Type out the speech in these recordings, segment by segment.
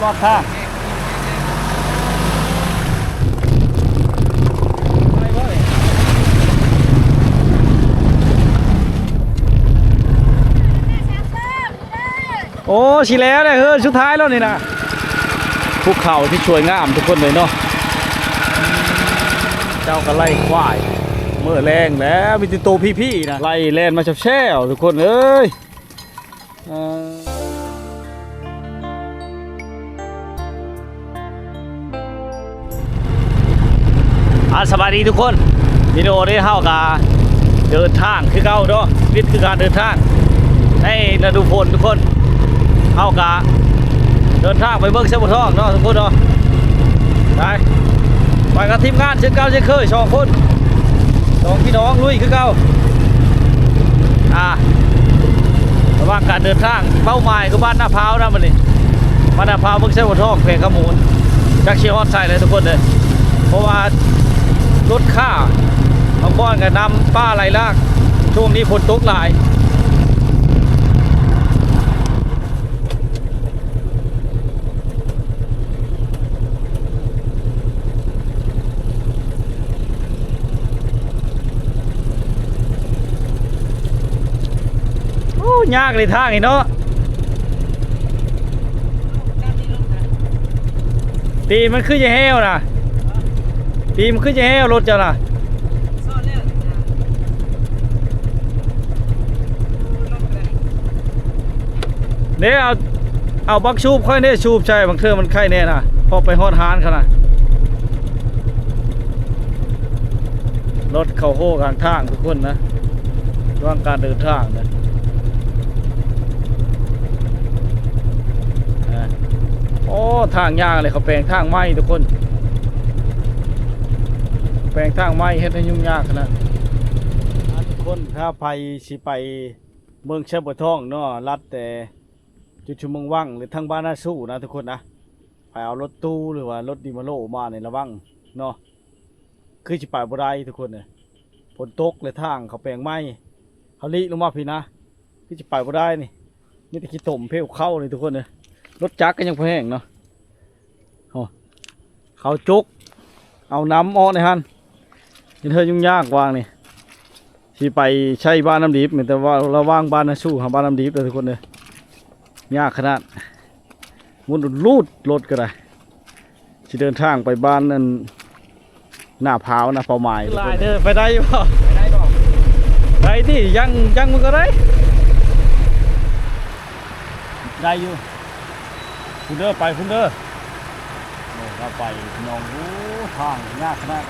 ລອດທາງ. ໂອ້ ຊິແລ້ວແຫຼະ ເຮືອນສຸດທ້າຍແລ້ວນີ້ນະ. ພູເຂົາທີ່ສວຍງາມທຸກຄົນເລີຍເນາະ. ເຈົ້າກໍໄລ່ຄວາຍ ມື້ແລງແລ້ວ ມີແຕ່ໂຕພີ້ໆນະ ໄລ່ແລ່ນມາແຊວໆ ທຸກຄົນເອີຍ. ເອີ ອ່າ ສະບາຍດີທຸກຄົນ. ວິດີໂອນີ້ເຮົາກະເດີນທາງຄືເກົ່າເນາະ, ວິດຄືການເດີນທາງໃນລະດູຝົນທຸກຄົນ. ເຮົາກະເດີນທາງໄປເບິ່ງຊະບົວທອງເນາະທຸກຄົນເນາະ. ໄປ ໄປກັບທີມງານເຊັ່ນເກົ່າເຊັ່ນເຄີຍ ສອງຄົນ ສອງພີ່ນ້ອງລຸຍຄືເກົ່າ. ອ່າ ລະຫວ່າງການເດີນທາງ ເປົ້າໝາຍຄືບ້ານນາພ້າວນະ ມື້ນີ້ ບ້ານນາພ້າວ ເມືອງໄຊບົວທອງ ແຂວງຄຳມ່ວນ. ຈັກຊິຮອດໃສແລ້ວທຸກຄົນເດີ ເພາະວ່າລົດຂ້າ ບາງບ່ອນກໍນ້ຳປ່າໄຫຼຫຼາກ. ຊ່ວງນີ້ຝົນຕົກຫຼາຍ. ໂອ້ ຍາກເລີຍທາງນີ້ເນາະ. ຕີນມັນຄືຈະແຫ້ວນະ, ຕີນມັນຄືຈະແຫ້ວລົດເຈົ້ານະ. ເດ້ ເອົາ ເອົາບັກສູບຂ້ອຍເດ້ ສູບໃສ່ ບາງເທື່ອມັນໄຄແດ່ນະ ເພາະໄປຮອດຮ້ານເຂົານະ. ລົດເຂົ້າໂຮກາງທາງທຸກຄົນນະ ລະຫວ່າງການເດີນທາງນະ. ໂອ້ ທາງຍາກເລີຍ ເຂົາແປງທາງໃໝ່ທຸກຄົນ, ແປງທາງໃໝ່ເຮັດໃຫ້ຫຍຸ້ງຍາກຂະໜາດ. ທຸກຄົນ ຖ້າໃຜຊິໄປເມືອງໄຊບົວທອງເນາະ ລັດແຕ່ ຈຸດຊຸມເມືອງວັງ ຫຼືທາງບ້ານນາຊູນະທຸກຄົນນະ. ໃຜເອົາລົດຕູ້ ຫຼືວ່າລົດດີມາໂລມານີ້ລະວັງເນາະ, ຄືຊິໄປບໍ່ໄດ້ທຸກຄົນເອີຍ. ຝົນຕົກ ແລະທາງເຂົາແປງໃໝ່ ເຂົາລີ້ລົງມາພີ້ນະ, ຄືຊິໄປບໍ່ໄດ້ນີ້. ມີແຕ່ຂີ້ຕົມເພວເຂົ້ານີ້ທຸກຄົນເອີຍ. ລົດຈັກກໍຍັງພໍແຮງເນາະ. ໂອ້ ເຂົາຈົກເອົານ້ຳອອກໃນຫັ້ນ ເຮັດໃຫ້ຫຍຸ້ງຍາກຫວ່າງນີ້. ຊິໄປໃຊ້ບ້ານນ້ຳດິບ ແມ່ນແຕ່ວ່າລະຫວ່າງບ້ານນາຊູຫາບ້ານນ້ຳດິບເດີທຸກຄົນເດີ. ຍາກຂະໜາດ ໝຸນລູດລົດກໍໄດ້. ຊິເດີນທາງໄປບ້ານອັນ ນາພ້າວນະ ເປົ້າໝາຍ. ຫຼາຍເດີ ໄປໄດ້ຢູ່ບໍ່? ໄປໄດ້ບໍ່? ໄດ້ຕິ ຍັງ ຍັງມັນກໍໄດ້ ໄດ້ຢູ່. ພຸ້ນເດີ ໄປພຸ້ນເດີ. ໂອ້ ເຮົາໄປພີ່ນ້ອງ. ໂອ້ ທາງຍາກຂະໜາດ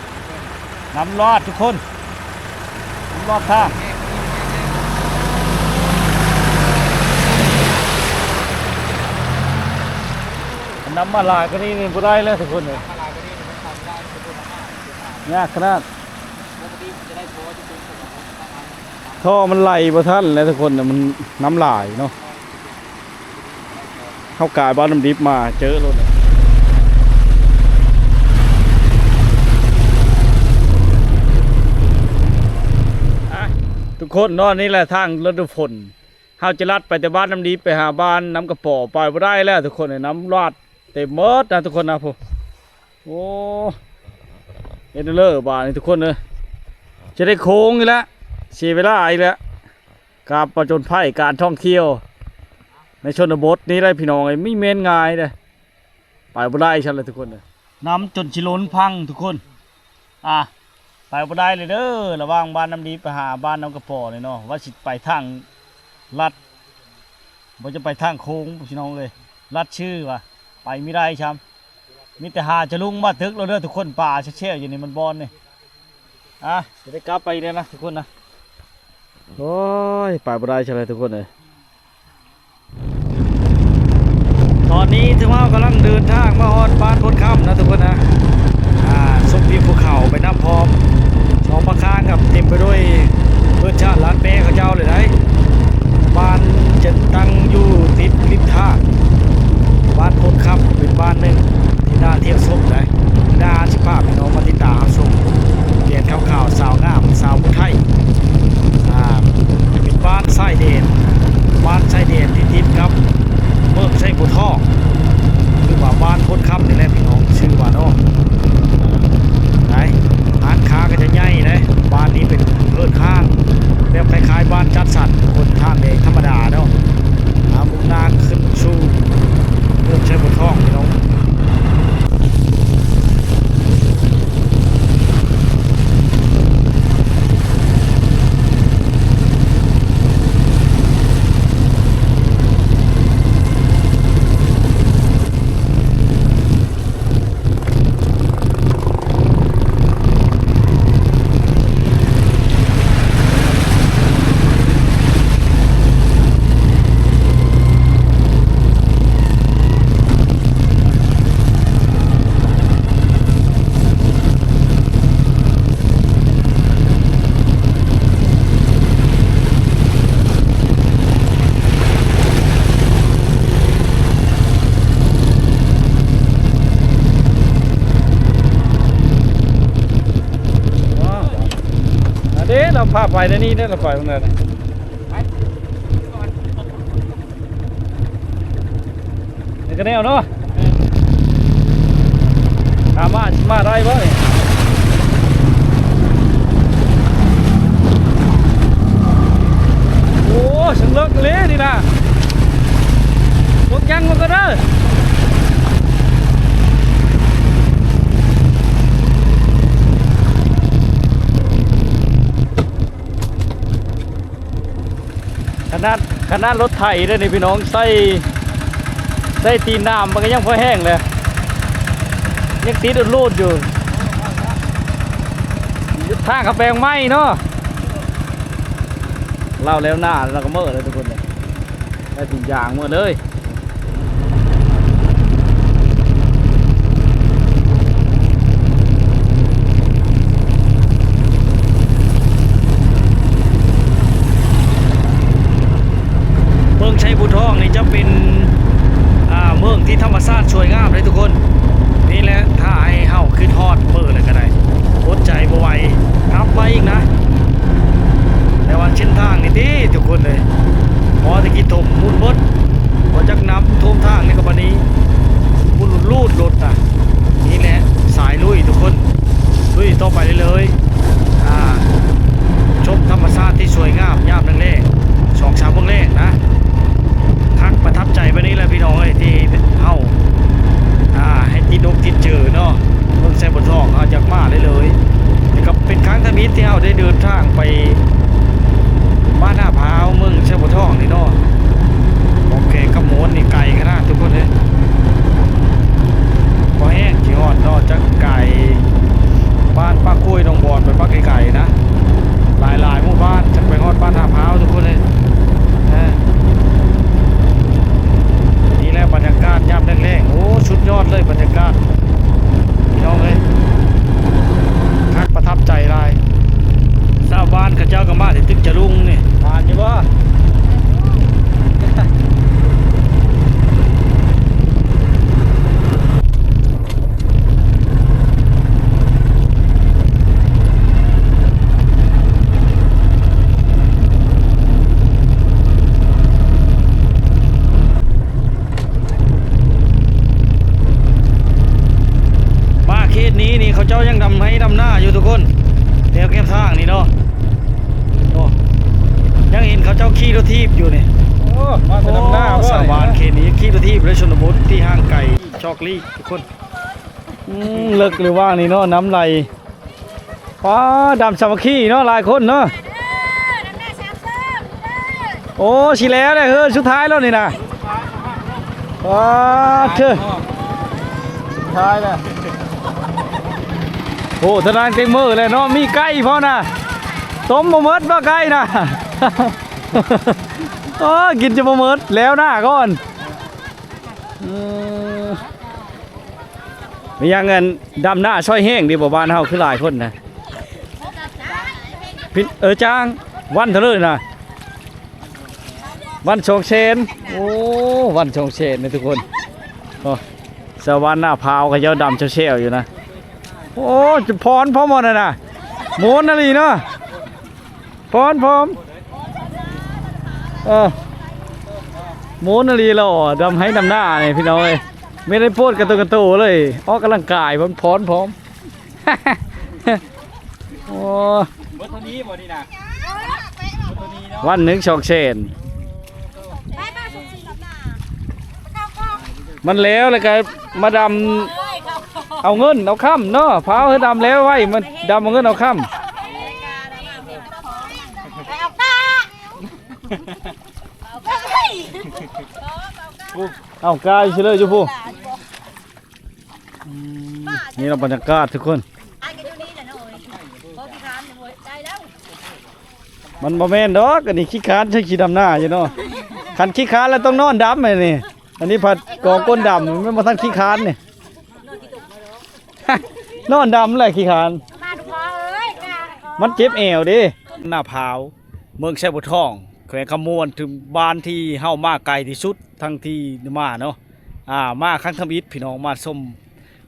ນ້ຳລອດທຸກຄົນ, ນ້ຳລອດທາງ. ນ້ຳມາຫຼາຍກວ່ານີ້ນີ້ບໍ່ໄດ້ແລ້ວທຸກຄົນເອີຍ, ຍາກຂະໜາດ. ທໍ່ມັນໄຫຼບໍ່ທັນແລ້ວທຸກຄົນ, ມັນ ນ້ຳຫຼາຍເນາະ. ເຮົາກາຍບ້ານນ້ຳດິບມາເຈີໂລດ. ອ່ະ ທຸກຄົນເນາະ, ນີ້ແຫຼະທາງລະດູຝົນ. ເຮົາຈະລັດໄປແຕ່ບ້ານນ້ຳດິບໄປຫາບ້ານນ້ຳກະປໍ ໄປບໍ່ໄດ້ແລ້ວທຸກຄົນ, ນ້ຳລາດເຕັມໝົດນະທຸກຄົນນະ. ໂອ້ ເຮັດແນວເລີບາດນີ້ທຸກຄົນເອີຍ, ຈະໄດ້ໂຄ້ງອີກແລ້ວ, ເສຍເວລາອີກແລ້ວ. ການປະຈົນໄພ ການທ່ອງທ່ຽວໃນຊົນນະບົດນີ້ໄດ໋ພີ່ນ້ອງເອີຍ, ມີແມ່ນງ່າຍເດ້. ໄປບໍ່ໄດ້ຊັ້ນລະທຸກຄົນເອີຍ, ນ້ຳຈົນຊິລົ້ນພັງທຸກຄົນ. ອ່າ ໄປບໍ່ໄດ້ເລີຍເດີ ລະຫວ່າງບ້ານນ້ຳດີໄປຫາບ້ານນ້ຳກະປໍນີ້ເນາະ, ວ່າຊິໄປທາງລັດ ບໍ່ຈະໄປທາງໂຄ້ງພີ່ນ້ອງເອີຍ, ລັດຊື່ວ່າໄປບໍ່ໄດ້ຊ້ຳ. ມີແຕ່ຫາຈະລຸງມາຕຶກໂລດເດີທຸກຄົນ, ປາແຊວໆຢູ່ນີ້ມັນບ່ອນນີ້. ອ່ະ ຊິໄດ້ກັບໄປອີກແລ້ວນະທຸກຄົນນະ. ໂອ້ຍ ໄປບໍ່ໄດ້ຊັ້ນລະທຸກຄົນເອີຍ. ຕອນນີ້ເຮົາກຳລັງເດີນທາງມາຮອດບ້ານໂພນຄຳນະທຸກຄົນນະ. ອ່າ ຊົມວິວພູເຂົາໄປນຳພ້ອມ. ສອງປາກຂ້າງກັບເຕັມໄປດ້ວຍເພື່ອນຊາດລາດແປເຂົາເຈົ້າເລີຍໄດ໋. ບ້ານຈະຕັ້ງຢູ່ຕິດລິມທາງ. ບ້ານໂພນຄຳເປັນບ້ານໜຶ່ງທີ່ໜ້າທ່ຽວຊົມໄດ໋. ໜ້າຊິພາພີ່ນ້ອງມາຕິດຕາມຮັບຊົມແດນຂາວໆ ສາວງາມ ສາວຜູ້ໄທ. ອ່າ ເປັນບ້ານຊາຍແດນ, ບ້ານຊາຍແດນທີ່ຕິດກັບເມືອງໄຊບົວທອງ ຫຼືວ່າ ບ້ານໂພນຄຳນີ້ແຫຼະພີ່ນ້ອງ ຊື່ວ່າເນາະ ໄດ້ ຮ້ານຄ້າກໍຈະໃຫຍ່ເດ້. ບ້ານນີ້ເປັນເພິດຮ້າງ ແບບຄ້າຍໆ ບ້ານຈັດສັນ ຄົນທາງແດງທຳມະດາເນາະ ອ່າ ມຸ່ງໜ້າຂຶ້ນສູ່ເມືອງໄຊບົວທອງພີ່ນ້ອງ. ອັນນີ້ລາວພາໄປແນວນີ້ເດ້ ລາວໄປທາງໃດນະ? ນີ້ກະແນວເນາະ ຖາມວ່າຊິມາໄດ້ບໍ່ນີ້? ໂອ້ ເຊິ່ງເລິກອີ່ຫຼີນີ້ນະ ພວກຍັງມັນກໍເດີ. ຂະໜາດ ຂະໜາດລົດໄຖເດ້ນີ້ພີ່ນ້ອງ ໃສ່ ໃສ່ຕີນໜາມມັນກໍຍັງພໍແຫ້ງແຫຼະ ຍັງຕິດໂລດໆຢູ່. ທາງເຂົາແປງໃໝ່ເນາະ ລາວແລ້ວໜ້າລາວກໍເມີ້ແລ້ວທຸກຄົນເອີຍ ໄດ້ທຸກຢ່າງເມີ້ເລີຍ. ເມືອງໄຊບູທອງນີ້ຈະເປັນ ອ່າ ເມືອງທີ່ທຳມະຊາດສວຍງາມເດ້ທຸກຄົນ. ນີ້ແຫຼະ ຖ້າໃຫ້ເຮົາຄິດຮອດເມີ້ແລ້ວກໍໄດ້ ອົດໃຈບໍ່ໄຫວ ກັບມາອີກນະ. ແຕ່ວ່າເສັ້ນທາງນີ້ຕິທຸກຄົນເອີຍ ພໍແຕ່ຂີ້ຕົມໝຸ່ນເບິດ ບໍ່ຈັກນ້ຳຖ້ວມທາງນີ້ກໍບາດນີ້ໝຸ່ນລູດໆລົດນະ. ນີ້ແຫຼະສາຍລຸຍທຸກຄົນ ລຸຍຕໍ່ໄປເລື້ອຍໆ ອ່າ ຊົມທຳມະຊາດທີ່ສວຍງາມຍາມແລງໆ ສອງສາມໂມງແລງນະ. ຄັກປະທັບໃຈແບບນີ້ແຫຼະພີ່ນ້ອງເອີຍ ທີ່ເຮົາ ອ່າ ໃຫ້ຕິດອົກຕິດໃຈເນາະ ເມືອງໄຊບົວທອງ ເຮົາຢາກມາເລື້ອຍໆ. ນີ້ກໍເປັນຄັ້ງທຳອິດທີ່ເຮົາໄດ້ເດີນທາງໄປບ້ານທ່າພ້າວ ເມືອງໄຊບົວທອງນີ້ເນາະ. ໂອເຄ ຄຳມ່ວນນີ້ໄກຂະໜາດທຸກຄົນເອີຍ ພໍແຮງຊິຮອດເນາະ ຈາກກາຍບ້ານປາກໂກຍ ໜອງບອນ ໄປປາກໄກໆນະ ຫຼາຍໆໝູ່ບ້ານ ຈັກໄປຮອດບ້ານທ່າພ້າວທຸກຄົນເອີຍ. ເອີ ນີ້ແຫຼະບັນຍາກາດຍາມແລງໆ ໂອ້ ສຸດຍອດເລີຍບັນຍາກາດ ພີ່ນ້ອງເອີຍ ຄັກປະທັບໃຈຫຼາຍ. ຊາວບ້ານເຂົາເຈົ້າກໍມາແຕ່ຕຶກຈະລຸງນີ້ ຜ່ານຢູ່ບໍ່? ມາເຂດນີ້ນີ້ ເຂົາເຈົ້າຍັງດຳໄຮ່ດຳນາຢູ່ທຸກຄົນ ແຖວແຄມທາງນີ້ເນາະ. ໂອ້ ຍັງເຫັນເຂົາເຈົ້າຂີ່ລົດຖີບຢູ່ນີ້. ໂອ້ ມາແຕ່ດຳນາ ໂອ້ ບໍ່ ຊາວບ້ານເຂດນີ້ຂີ່ລົດຖີບ ແລະ ຊົນນະບົດທີ່ຫ່າງໄກຊອກຫຼີກທຸກຄົນ. ອືມ ເລິກຫຼືວ່ານີ້ເນາະ ນ້ຳໄຫຼ. ປ້າ ດຳສາມັກຄີເນາະ ຫຼາຍຄົນເນາະ. ໂອ້ ຊິແລ້ວແຫຼະ ເຮີ ສຸດທ້າຍແລ້ວນີ້ນະ. ປ້າ ເທີ ສຸດທ້າຍແລ້ວ. ໂອ້ ທະນານເຕັມເມີ້ແລ້ວເນາະ ມີໄກ່ພ້ອມນະ. ຕົ້ມບໍ່ໝົດບໍ່ໄກ່ນະ. ໂອ້ ກິນຈະບໍ່ໝົດ ແລ້ວໜ້າກ່ອນ. ອືມ ມີຫຍັງ ອັນ ດຳນາຊ່ອຍແຮງດີບໍ່ ບ້ານເຮົາຄືຫຼາຍຄົນນະ. ເອີ ຈ້າງ ວັນເທົ່າໃດນະ? ວັນສອງແສນ. ໂອ້ ວັນສອງແສນນະທຸກຄົນ. ໂອ້ ຊາວບ້ານນາພ້າວເຂົາເຈົ້າດຳແຊວໆຢູ່ນະ. ໂອ້ ຈະພອນພ້ອມບໍ່ນັ້ນນະ ໂມນອີ່ຫຼີເນາະ. ພ້ອມ ພ້ອມ ເອີ ໂມນອີ່ຫຼີເນາະ ດຳໄຮ່ດຳນານີ້ພີ່ນ້ອງເອີຍ. ແມ່ນໄດ້ໂພດກະໂຕກະໂຕເລີຍ ອອກກຳລັງກາຍ ພັກຜ່ອນພ້ອມ. ໂອ້ ເບິດເທົ່ານີ້ບໍ່ນີ້ນະ? ເບິດເທົ່ານີ້ເນາະ ວັນໜຶ່ງສອງແສນ. ມັນແລ້ວ ແລ້ວກະມາດຳເອົາເງິນເອົາຄຳເນາະ ພາເຮົາດຳແລ້ວໄວ້ ມາດຳເອົາເງິນເອົາຄຳ. ເອົາກາຍຊິເລີຍຢູ່ພຸ້ນ. ອືມ ນີ້ລະບັນຍາກາດທຸກຄົນ. ມັນບໍ່ແມ່ນດອກ ອັນນີ້ຂີ້ຄານ ໃຊ້ຂີ້ດຳນາຢູ່ເນາະ. ຄັນຂີ້ຄານແລ້ວຕ້ອງນອນດຳ ອັນນີ້ ອັນນີ້ພັດກອງກົ້ນດຳ ມັນບໍ່ທັນຂີ້ຄານນີ້. ນອນດຳແຫຼະຂີ້ຄານ ມັນເຈັບແອວເດ້. ນາພາວ ເມືອງໄຊບົວທອງ ແຂວງຄຳມ່ວນ ຖືກບ້ານທີ່ເຮົາມາໄກທີ່ສຸດທັງທີ່ມາເນາະ. ອ່າ ມາຄັ້ງທຳອິດ ພີ່ນ້ອງ ມາຊົມ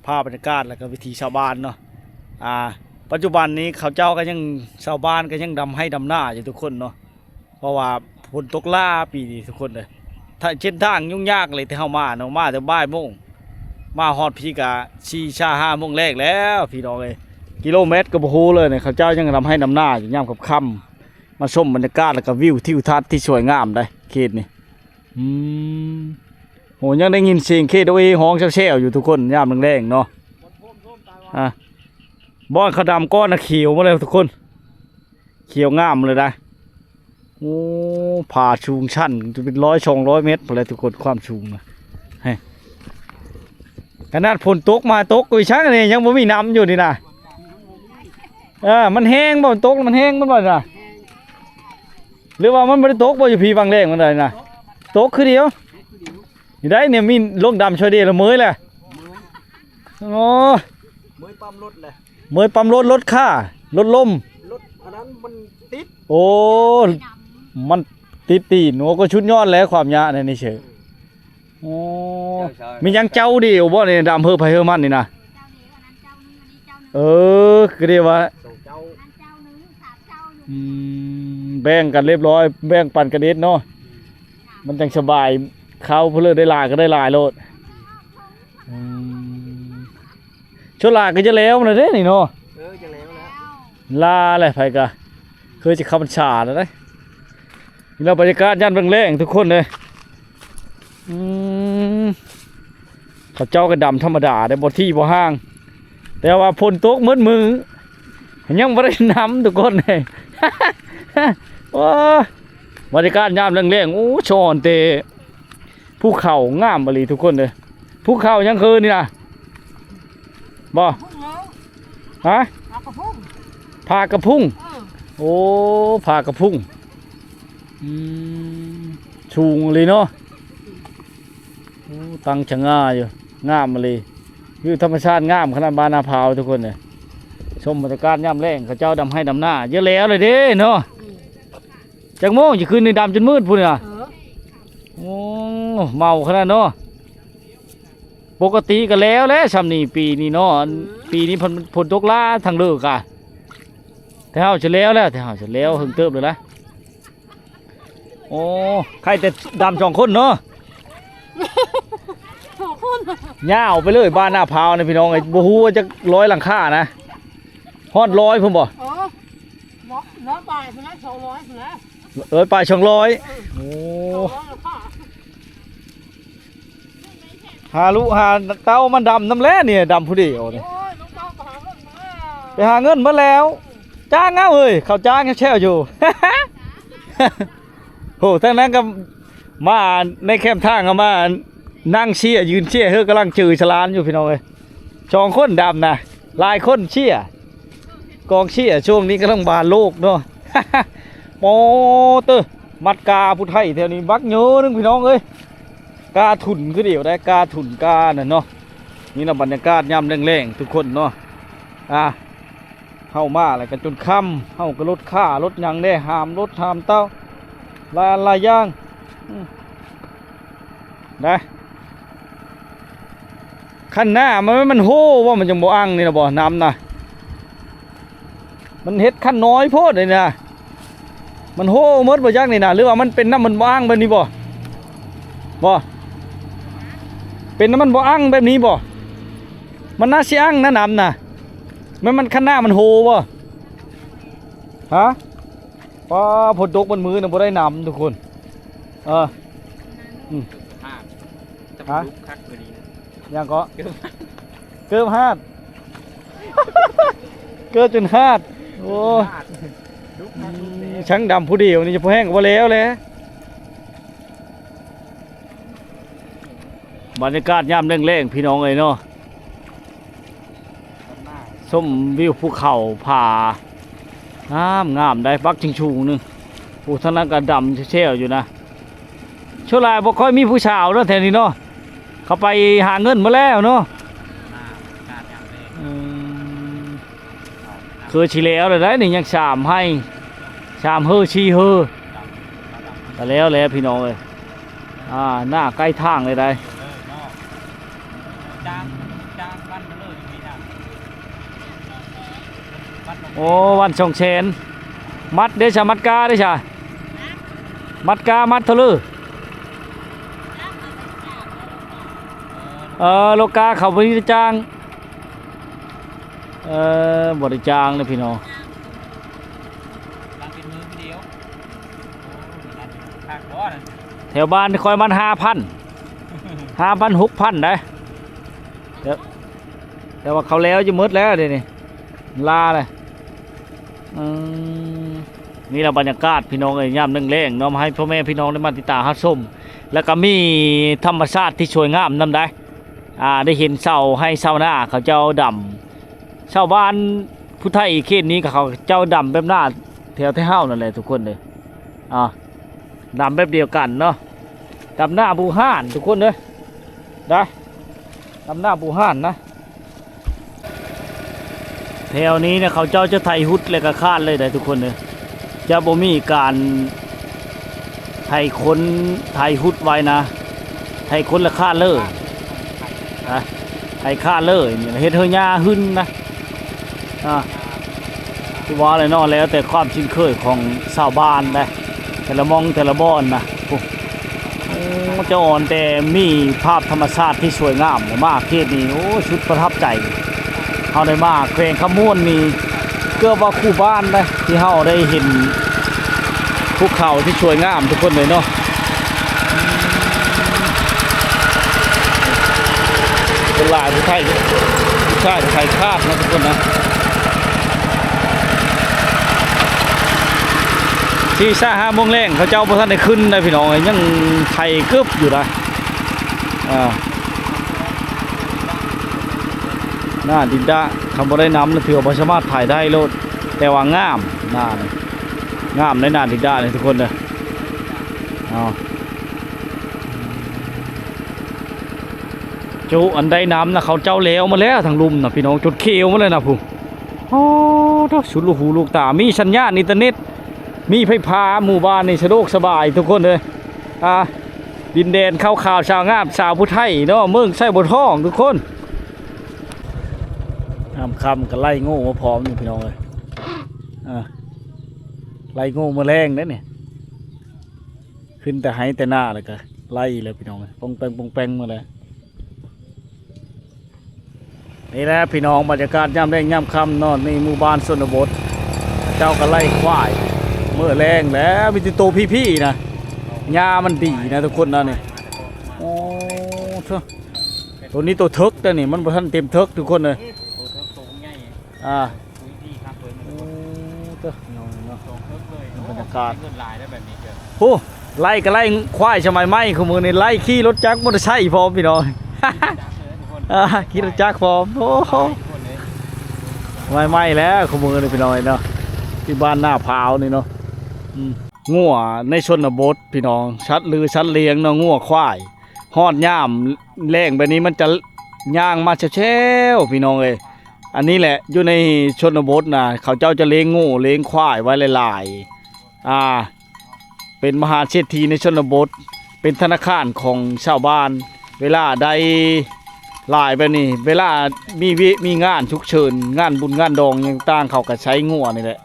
ພາບບັນຍາກາດ ແລ້ວກໍວິຖີຊາວບ້ານເນາະ. ອ່າ ປັດຈຸບັນນີ້ເຂົາເຈົ້າກໍຍັງ ຊາວບ້ານກໍຍັງດຳໄຮ່ດຳນາຢູ່ທຸກຄົນເນາະ ເພາະວ່າຝົນຕົກຫຼ້າປີນີ້ທຸກຄົນເອີຍ. ເສັ້ນທາງຫຍຸ້ງຍາກເລີຍ ແຕ່ເຮົາມາເນາະ ມາແຕ່ບ່າຍໂມງ ມາຮອດພີ້ກະສີ່ຊາຫ້າໂມງແລງແລ້ວ ພີ່ນ້ອງເອີຍ. ກິໂລແມັດກໍບໍ່ຮູ້ເລີຍ ເຂົາເຈົ້າຍັງດຳໄຮ່ດຳນາຢູ່ຍາມຄ່ຳໆ. ມາຊົມບັນຍາກາດ ແລ້ວກໍວິວທິວທັດທີ່ສວຍງາມໄດ໋ເຂດນີ້. ອືມ ໂຫ ຍັງໄດ້ຍິນສຽງເຂດໂອເອຮ້ອງແຊວໆຢູ່ທຸກຄົນ ຍາມແລງໆເນາະ. ອ່າ ບ່ອນເຂົາດຳກ່ອນນະຂຽວໝົດແລ້ວທຸກຄົນ ຂຽວງາມເລີຍໄດ໋. ໂອ້ ຜາສູງຊັນເປັນຮ້ອຍສອງຮ້ອຍແມັດພຸ້ນແຫຼະທຸກຄົນ ຄວາມສູງນະ. ເຮີ້ຍ ຂະໜາດຝົນຕົກມາຕົກຢູ່ຊັ້ນນີ້ ຍັງບໍ່ມີນ້ຳຢູ່ນີ້ນະ. ເອີ ມັນແຫ້ງບໍ່? ມັນຕົກ ມັນແຫ້ງມັນບໍ່ນະ? ຫຼືວ່າມັນບໍ່ໄດ້ຕົກບໍ່ ຢູ່ພີວັງແດງມັນໄດ໋ນະ? ຕົກຄືດຽວ. ນີ້ໄດ໋ ນີ້ມີລົງດຳຊ່ອຍເດລະເມີຍແຫຼະ. ໂອ້ ເມີຍປ້ຳລົດແຫຼະ ເມີຍປ້ຳລົດ ລົດຂ້າ ລົດລົ້ມ ລົດອັນນັ້ນມັນຕິດ. ໂອ້ ມັນຕິດຕີນ. ໂອ້ ກໍສຸດຍອດແລ້ວ ຄວາມຍາກໃນນີ້ເຊີ. ໂອ້ ມີຫຍັງເຈົ້າດຽວບໍ່ນີ້ ດຳເຮີໃຜເຮີມັນນີ້ນະ? ເອີ ກໍເລີຍວ່າ ສອງເຈົ້າ ອືມ ແບ່ງກັນລຽບຮ້ອຍ ແບ່ງປັນກັນເຮັດເນາະ ມັນຈັ່ງສະບາຍ. ເຂົ້າຜູ້ເລີດໄດ້ຫຼາຍກໍໄດ້ຫຼາຍໂລດ. ອືມ ສ່ວນຫຼາຍກໍຈະແລ້ວແລ້ວເດ້ນີ້ເນາະ. ເອີ ຈະແລ້ວແລ້ວ ລາແຫຼະ ໃຜກະຄືຊິເຂົ້າພັນສາແລ້ວເດ້. ນີ້ລະບັນຍາກາດຍາມແລງໆ ທຸກຄົນເອີຍ. ອືມ ເຂົາເຈົ້າກໍດຳທຳມະດາເດ້ ບໍ່ຖີ່ບໍ່ຫ່າງ ແຕ່ວ່າຝົນຕົກໝົດມື້ ຍັງບໍ່ໄດ້ນ້ຳທຸກຄົນເອີຍ. ໂອ້ ບັນຍາກາດຍາມແລງໆ ໂອ້ ສະອອນແຕ່ ພູເຂົາງາມອີ່ຫຼີທຸກຄົນເອີຍ. ພູເຂົາຫຍັງຄືນີ້ນະ? ບໍ່ ຫະ? ຜາກະພຸງ ຜາກະພຸງ. ເອີ ໂອ້ ຜາກະພຸງ. ອືມ ສູງອີ່ຫຼີເນາະ. ໂອ້ ຕັ້ງສະຫງ່າຢູ່ ງາມອີ່ຫຼີ. ວິວທຳມະຊາດງາມຂະໜາດບ້ານນາພາວທຸກຄົນເອີຍ. ຊົມບັນຍາກາດຍາມແລງ ເຂົາເຈົ້າດຳໄຮ່ດຳນາ ຈະແລ້ວແລ້ວເດ້ເນາະ. ອືມ ຈັກໂມງຊິຂຶ້ນນີ້ ດຳຈົນມືດພຸ້ນນະ. ເອີ ໂອ້ ເມົາຂະໜາດເນາະ. ປົກກະຕິກໍແລ້ວແຫຼະຊ່ຳນີ້ ປີນີ້ເນາະ. ອືມ ປີນີ້ເພິ່ນຝົນຕົກຫຼ້າທາງເລີກກະ ແຕ່ເຮົາຈະແລ້ວແລ້ວ ແຕ່ເຮົາຈະແລ້ວເຫິງເຕີບເລີຍລະ. ໂອ້ ໃຄ່ແຕ່ດຳສອງຄົນເນາະ. ສອງຄົນ ຍາວໄປເລີຍບ້ານນາພາວນີ້ ພີ່ນ້ອງເອີຍ. ບໍ່ຮູ້ວ່າຈັກຮ້ອຍຫຼັງຄານະ ຮອດຮ້ອຍພຸ້ນບໍ່? ເອີ ຮ້ອຍປາຍພຸ້ນນະ ສອງຮ້ອຍພຸ້ນນະ. ເອີ ປາຍສອງຮ້ອຍ. ເອີ ໂອ້ ສອງຮ້ອຍຫຼັງຄາ. ຫາລູກຫາເຕົ້າມາດຳນຳແຫຼະນີ້ ດຳຜູ້ດຽວນີ້. ໂອ້ຍ ລູກເຕົ້າໄປຫາເງິນມາແລ້ວ ໄປຫາເງິນມາແລ້ວ. ຈ້າງເອົາເອີຍ ເຂົາຈ້າງແຊວຢູ່. ໂຫ ທາງນັ້ນກໍມາໃນແຄມທາງ ກໍມານັ່ງເຊຍ ຢືນເຊຍ ເຮີກຳລັງຈື່ສະຫຼານຢູ່ ພີ່ນ້ອງເອີຍ. ສອງຄົນດຳນະ ຫຼາຍຄົນເຊຍ ກອງເຊຍຊ່ວງນີ້ກຳລັງບານໂລກເນາະ. ໂອ້ ເຕີ ມັດກາຜູ້ໄທແຖວນີ້ບັກເຍີໜຶ່ງ ພີ່ນ້ອງເອີຍ. ກາທຸນຄືດຽວໄດ໋ ກາທຸນການັ້ນເນາະ. ນີ້ນະບັນຍາກາດຍາມແລງໆ ທຸກຄົນເນາະ. ອ່າ ເຮົາມາແລ້ວກໍຈົນຄ່ຳ ເຮົາກໍລົດຂ້າລົດຫຍັງແດ່ ຫາມລົດຫາມເຕົ້າ ຫຼາຍອັນຫຼາຍຢ່າງ. ອືມ ໄດ້ ຄັນໜ້າມັນ ມັນໂຫບໍ່ ມັນຈັ່ງບໍ່ອັ່ງນີ້ນະບໍ່ ນ້ຳນະ ມັນເຮັດຄັນນ້ອຍໂພດນີ້ນະ. ມັນໂຫໝົດບໍ່ຈັກນີ້ນະ ຫຼືວ່າມັນເປັນນ້ຳມັນບໍ່ອັ່ງແບບນີ້ບໍ່ ບໍ່? ເປັນນ້ຳມັນບໍ່ອັ່ງແບບນີ້ບໍ່? ມັນໜ້າຊິອັ່ງນະ ນ້ຳນະ. ແມ່ນມັນຄັນໜ້າມັນໂຮບໍ່? ຮະ? ປ້າ ຝົນຕົກມັນມື້ນະ ບໍ່ໄດ້ນ້ຳທຸກຄົນ. ເອີ ອືມ ຮະ? ຍັງເກາະ? ເກີບ ເກີບຫາດ ເກີບຈົນຫາດ. ໂອ້ຍ ຊ່າງດຳຜູ້ດຽວນີ້ ຈະພໍແຫ້ງກໍບໍ່ແລ້ວແຫຼະ. ບັນຍາກາດຍາມແລງໆ ພີ່ນ້ອງເອີຍເນາະ. ຊົມວິວພູເຂົາຜາ ງາມໆ ໄດ໋ ປັກຊິງສູງໜຶ່ງ. ໂອ້ ທາງນັ້ນກໍດຳແຊວຢູ່ນະ. ສ່ວນຫຼາຍບໍ່ຄ່ອຍມີຜູ້ສາວເນາະ ແຖວນີ້ເນາະ, ເຂົາໄປຫາເງິນໝົດແລ້ວເນາະ. ອືມ ຄືຊິແລ້ວແລ້ວໄດ໋ນີ້ ຍັງສາມໄຮ່ ສາມເຮີ ສີ່ເຮີ ກໍແລ້ວແຫຼະ ພີ່ນ້ອງເອີຍ. ອ່າ ໜ້າໃກ້ທາງເລີຍໄດ໋. ໂອ້ ວັນສອງແສນ. ມັດເດ້ຊະ ມັດກາເດ້ຊະ? ມັດກາ ມັດເທົ່າເລີ? ເອີ ໂລກາເຂົາບໍ່ໄດ້ຈ້າງ. ເອີ ບໍ່ໄດ້ຈ້າງເດ້ພີ່ນ້ອງ. ແຖວບ້ານຂ້ອຍມັນຫ້າພັນ ຫ້າພັນ ຫົກພັນໄດ໋. ແຕ່ ແຕ່ວ່າເຂົາແລ້ວຢູ່ໝົດແລ້ວເດນີ້ ລາແລ້ວ. ອືມ ນີ້ລະບັນຍາກາດພີ່ນ້ອງເອີຍ ຍາມແລງໆ ເນາະ ໃຫ້ພໍ່ແມ່ພີ່ນ້ອງໄດ້ມາຕິດຕາມຮັບຊົມ. ແລ້ວກໍມີທຳມະຊາດທີ່ສວຍງາມນຳໄດ໋. ອ່າ ໄດ້ເຫັນຊາວໄຮ່ຊາວນາເຂົາເຈົ້າດຳ ຊາວບ້ານຜູ້ໄທເຂດນີ້ກໍເຂົາເຈົ້າດຳແບບໜ້າແຖວໄທເຮົານັ້ນແຫຼະທຸກຄົນເດີ. ອ່າ ດຳແບບດຽວກັນເນາະ ດຳໜ້າບູຮານທຸກຄົນເດີ ໄດ໋ ດຳໜ້າບູຮານນະ. ແຖວນີ້ນະ ເຂົາເຈົ້າຈະໄຖຮຸດ ແລ້ວກໍຄາດເລີຍໄດ໋ທຸກຄົນເດີ. ຈະບໍ່ມີການໄຖຄົນ ໄຖຮຸດໄວ້ນະ ໄຖຄົນລະຄາດເລີຍ ໄຖຄາດເລີຍ. ນີ້ເຮັດໃຫ້ຫຍ້າຫຶ່ນນະ. ອ່າ ຄືວ່າແຫຼະເນາະ ແລ້ວແຕ່ຄວາມຊິນເຄີຍຂອງຊາວບ້ານໄດ໋ ແຕ່ລະໝ່ອງແຕ່ລະບ່ອນນະ. ໂອ້ ໂອ້ ຈະອ່ອນແຕ່ມີພາບທຳມະຊາດທີ່ສວຍງາມ. ມາເຂດນີ້ ໂອ້ ສຸດປະທັບໃຈ. ເຮົາໄດ້ມາແຂວງຄຳມ່ວນນີ້ ເກືອບວ່າຄູ່ບ້ານເດ້ ທີ່ເຮົາໄດ້ເຫັນພູເຂົາທີ່ສວຍງາມທຸກຄົນເລີຍເນາະ. ຄົນຫຼາຍ ຜູ້ໄທ ຜູ້ຊາຍໄທຄາດເນາະທຸກຄົນນະ. ສີ່ສາມຫ້າໂມງແລງ ເຂົາເຈົ້າບໍ່ທັນໄດ້ຂຶ້ນນະພີ່ນ້ອງເອີຍ ຍັງໄຖເກີບຢູ່ນະ. ອ່າ ໜ້າດິນດາ ຄັນບໍ່ໄດ້ນ້ຳນະ ຖືວ່າບໍ່ສາມາດຖ່າຍໄດ້ໂລດ ແຕ່ວ່າງາມ ໜ້ານີ້ ງາມໃນໜ້າດິນດານີ້ທຸກຄົນເດີ. ເອົາ ຈຸ ອັນໄດ້ນ້ຳນະ ເຂົາເຈົ້າແລ້ວມາແລ້ວ ທາງລຸ່ມນະພີ່ນ້ອງ ຈົນຂຽວມາແລ້ວນະພຸ້ນ. ໂອ້ ໂທ້ ສຸດລູກຫູລູກຕາ ມີສັນຍານອິນເຕີເນັດ ມີໄຟຟ້າ ໝູ່ບ້ານນີ້ສະດວກສະບາຍທຸກຄົນເອີຍ. ອ່າ ດິນແດນຂາວໆ ສາວງາມ ສາວຜູ້ໄທເນາະ ເມືອງໄຊບົວທອງທຸກຄົນ. ຍາມຄ່ຳກໍໄລ່ງູມາພ້ອມນີ້ພີ່ນ້ອງເອີຍ. ອ່າ ໄລ່ງູມື້ແລງເດ້ນີ້ ຂຶ້ນແຕ່ໄຮ່ແຕ່ນາ ແລ້ວກໍໄລ່ແລ້ວພີ່ນ້ອງເອີຍ ປ່ອງແປງ ປ່ອງແປງມາແລ້ວ. ນີ້ແຫຼະພີ່ນ້ອງ ບັນຍາກາດຍາມແລງຍາມຄ່ຳເນາະ ໃນໝູ່ບ້ານຊົນນະບົດ ເຂົາເຈົ້າກໍໄລ່ຄວາຍ ມື້ແລງແລ້ວ ມີແຕ່ໂຕພີ້ໆນະ ຫຍ້າມັນດີນະທຸກຄົນນະນີ້. ໂອ້ ໂທ້ ໂຕນີ້ໂຕເຖິກເດ້ນີ້ ມັນບໍ່ທັນເຕັມເຖິກທຸກຄົນເອີຍ. ອ່າ ໂອ້ ເຕີ ພີ່ນ້ອງເນາະ ບັນຍາກາດ ໂອ້ ໄລ່ກໍໄລ່ຄວາຍສະໄໝໃໝ່ ຄູ່ມື້ນີ້ໄລ່ຂີ່ລົດຈັກມໍເຕີໄຊພ້ອມພີ່ນ້ອງ. ອ່າ ຂີ່ລົດຈັກພ້ອມ ໂອ້ ສະໄໝໃໝ່ແລ້ວຄູ່ມື້ນີ້ພີ່ນ້ອງເນາະ ທີ່ບ້ານນາພ້າວນີ້ເນາະ. ອືມ ງົວໃນຊົນນະບົດພີ່ນ້ອງ ສັດຫຼືສັດລ້ຽງເນາະ ງົວຄວາຍ ຮອດຍາມແລ້ງແບບນີ້ມັນຈະຍ່າງມາແຊວໆ ພີ່ນ້ອງເອີຍ. ອັນນີ້ແຫຼະ ຢູ່ໃນຊົນນະບົດນະ ເຂົາເຈົ້າຈະລ້ຽງງົວລ້ຽງຄວາຍໄວ້ຫຼາຍໆ ອ່າ ເປັນມະຫາເສດຖີໃນຊົນນະບົດ ເປັນທະນາຄານຂອງຊາວບ້ານ. ເວລາໄດ້ຫຼາຍແບບນີ້ ເວລາມີວິ ມີງານສຸກເສີນ ງານບຸນງານດອງຫຍັງຕ່າງ ເຂົາກໍໃຊ້ງົວນີ້ແຫຼະ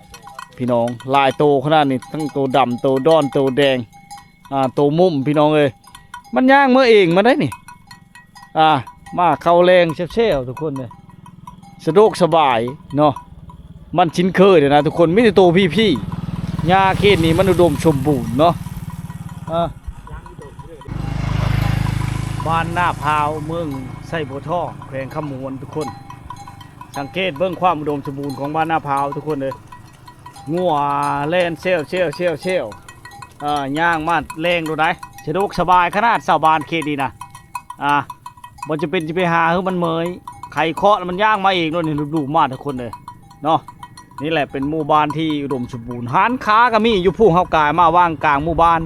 ພີ່ນ້ອງ. ຫຼາຍໂຕຂະໜາດນີ້ ທັງໂຕດຳ ໂຕດອນ ໂຕແດງ ອ່າ ໂຕມຸ້ມ ພີ່ນ້ອງເອີຍ. ມັນຍ່າງເມືອເອງມາໄດ໋ນີ້ ອ່າ ມາເຂົ້າແລງແຊວໆ ທຸກຄົນເອີຍ ສະດວກສະບາຍເນາະ. ມັນຊິນເຄີຍເດ້ນະທຸກຄົນ ມີແຕ່ໂຕພີໆ ຫຍ້າເຂດນີ້ມັນອຸດົມສົມບູນເນາະ. ອ່າ ບ້ານນາພ້າວ ເມືອງໄຊບົວທອງ ແຂວງຄຳມ່ວນ ທຸກຄົນ ສັງເກດເບິ່ງຄວາມອຸດົມສົມບູນຂອງບ້ານນາພ້າວ ທຸກຄົນເອີຍ. ງົວແລ່ນແຊວໆໆໆ ເອີ ຍ່າງມາແລງໂລດໃດ໋ ສະດວກສະບາຍຂະໜາດຊາວບ້ານເຂດນີ້ນະ. ອ່າ ບໍ່ຈຳເປັນຊິໄປຫາໃຫ້ມັນເມື່ອຍ ໄຂເຄາະແລ້ວມັນຍ່າງມາເອງໂລດນີ້ ລູບໆມາທຸກຄົນເອີຍເນາະ. ນີ້ແຫຼະເປັນໝູ່ບ້ານທີ່ອຸດົມສົມບູນ ຮ້ານຄ້າກໍມີຢູ່ ຜູ້ເຮົາກາຍມາວາງກາງໝູ່ບ້ານ.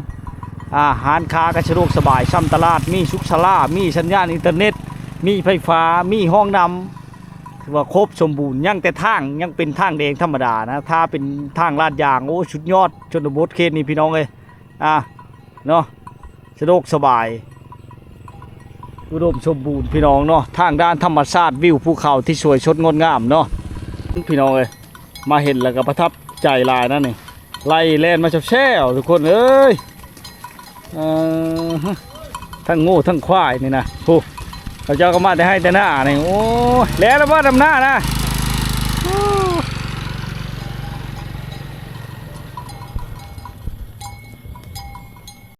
ອ່າ ຮ້ານຄ້າກໍສະດວກສະບາຍ ຊ່ຳຕະຫຼາດ ມີສຸກສາລາ ມີສັນຍານອິນເຕີເນັດ ມີໄຟຟ້າ ມີຫ້ອງນ້ຳ ຖືວ່າຄົບສົມບູນ. ຍັງແຕ່ທາງ ຍັງເປັນທາງແດງທຳມະດານະ ຖ້າເປັນທາງລາດຢາງ ໂອ້ ສຸດຍອດ ຊົນນະບົດເຂດນີ້ພີ່ນ້ອງເອີຍ. ອ່າ ເນາະ ສະດວກສະບາຍ ອຸດົມສົມບູນພີ່ນ້ອງເນາະ. ທາງດ້ານທຳມະຊາດ ວິວພູເຂົາທີ່ສວຍສົດງົດງາມເນາະ ພີ່ນ້ອງເອີຍ. ມາເຫັນແລ້ວກໍປະທັບໃຈຫຼາຍນະນີ້ ໄລ່ແລ່ນມາແຊວໆ ທຸກຄົນເອີຍ. ເອີ ທັງງົວທັງຄວາຍນີ້ນະ ໂອ້ ເຂົາເຈົ້າກໍມາແຕ່ໄຮ່ແຕ່ນານີ້. ໂອ້ຍ ແລ້ວລະບໍ່ ດຳນານະ?